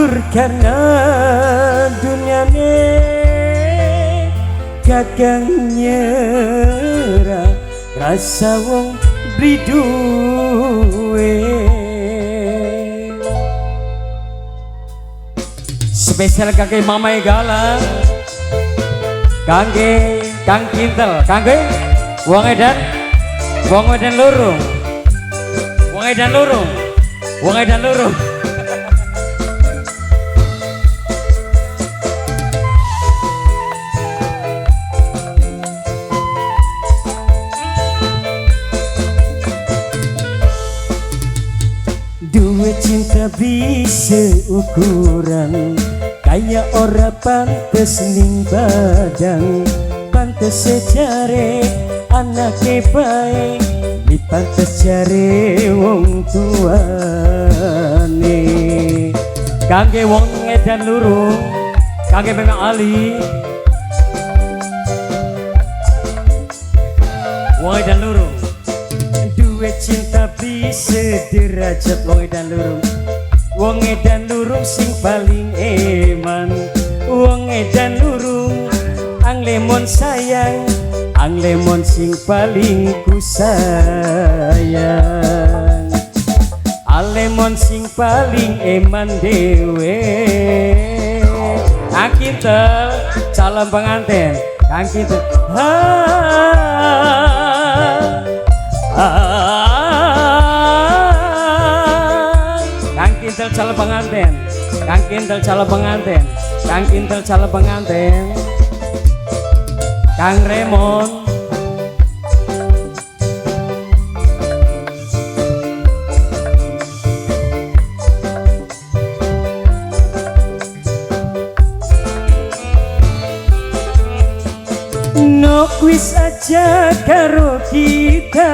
Diukur karena duniane, kakang nyerah rasa wong beli duwe. Spesial kangge Mama Galang, kangge Kang Kintel, kangge wong edan, wong edan lurung, wong edan lurung, wong edan lurung. Duwe cinta bisa ukuran, kaya ora pantes ning badan. Pantes jare anake bae, di pantes jare wong tuane. Kangge wong edan lurung, kangge Memang Ali. Wong edan lurung. Duwe cinta bisa derajat wong edan lurung. Wong edan lurung sing paling eman. Wong edan lurung ang lemon sayang, ang lemon sing paling ku sayang. Ang lemon sing paling eman dewe. Kang Kintel calon pengantin, Kang Kintel. Ha, Kang Kintel calon pengantin, Kang Kintel calon pengantin, Kang Kintel calon pengantin, Kang Remon. Nok wis aja karo kita,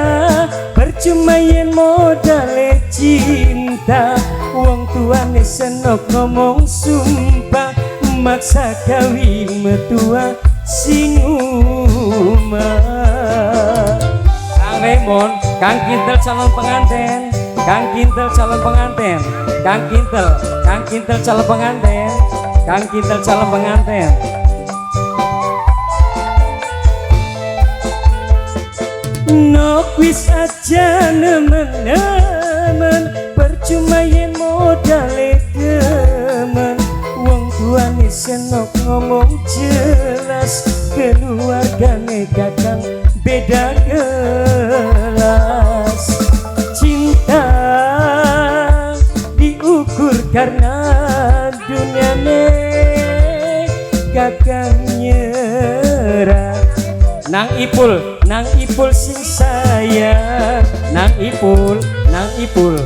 percuma yen modale cinta. Wong tuane senok ngomong sumpah, maksa kawin metua sing umah. Kang Remon, Kang Kintel calon pengantin, Kang Kintel calon pengantin, Kang Kintel, Kang Kintel calon pengantin, Kang Kintel calon pengantin. Nok wis aja nemen-nemen, percuma yen modale kemen. Wong tuane senok ngomong jelas, keluargane kakang beda kelas. Cinta diukur karena duniane, kakang nyerah. Nang Ipul, nang Ipul sing sayang, nang Ipul, nang Ipul,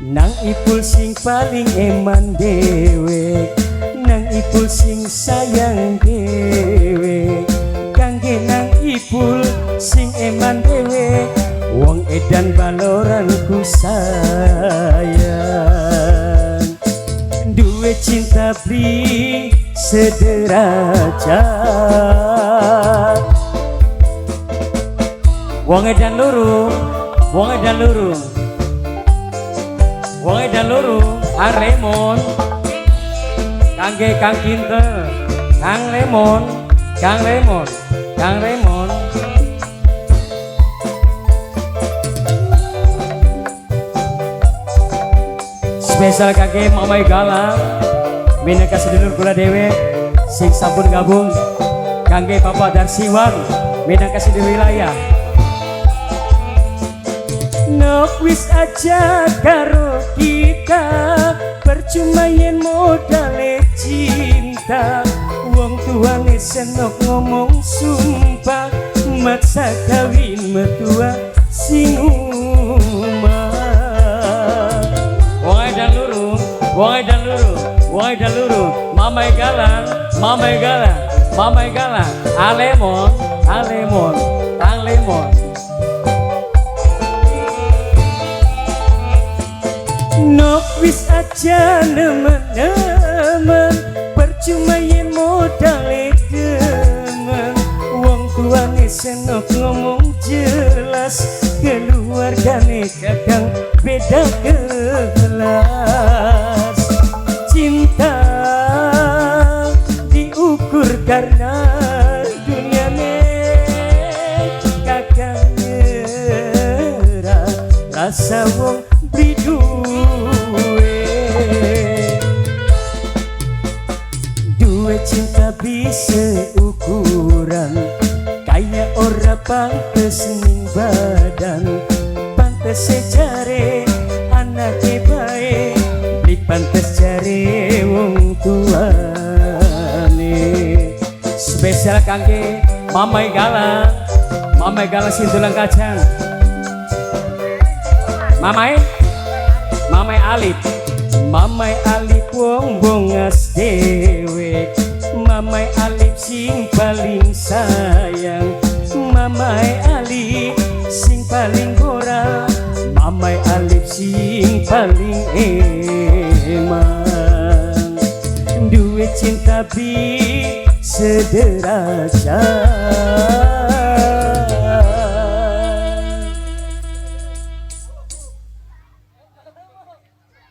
nang Ipul sing paling eman dewe, nang Ipul sing sayang dewe. Kangge nang Ipul sing eman dewe, wong edan baloran ku sayang. Duwe cinta beli sederajat. Wong edan lurung, wong edan lurung, wong edan lurung, Kang Remon, kangge Kang Kintel, Kang Lemon, Kang Remon, Kang Remon. Spesial kangge Mamai Galang, minangka sedulur kula dhewe sing sampun gabung, kangge Bapak Darsiwan minangka sedulur wilayah. Nok wis aja karo kita, percuma yen modale cinta. Wong tuane senok ngomong sumpah, maksa kawin mertua sing umah. Wong edan lurung, wong edan lurung, wong edan lurung, Mamai Galang, Mamai Galang, Mamai Galang, Alemon, Alemon, Alemon. Nok wis aja nemen-nemen, percuma yen modale demen. Wong tuane senok ngomong jelas, keluargane kakang beda kelas. Cinta Karena dunyane kakang nyerah rasa wong beli duwe. Duwe cinta bisa ukuran, kaya ora pantes ning badan. Pantes jare anake bae, beli pantes jare wong tuane. Spesial kangge Mamai Galang, Mamai Galang sintulang kacang. Mamai, Mamai Alip, Mamai Alip wong bongas dewek. Mamai Alip sing paling sayang, Mamai Alip sing paling ora, Mamai Alip sing paling eman. Duwe cinta bi sederajat.